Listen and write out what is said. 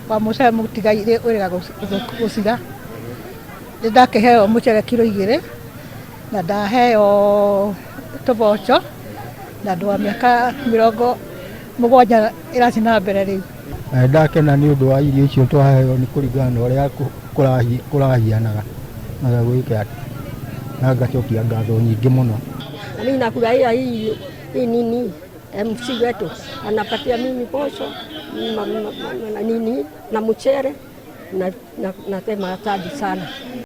Wa mũcere mũtigairĩ ũrĩga gũcira. Nĩ ndakĩheo mũcere kiro 2 na ndaheo tũboco na andũ a mĩaka 70 ĩrathiĩ na mbere rĩu. Na ndakena nĩ ũndũ wa irio icio twaheo nĩ kũringana na ũrĩa kũrahianaga na gwĩka atĩ na ngacokia ngatho nyingĩ mũno. Na mimi nafurahia hii nini MC wetu anapatia mimi posho na nini na mchere na nasema asante sana.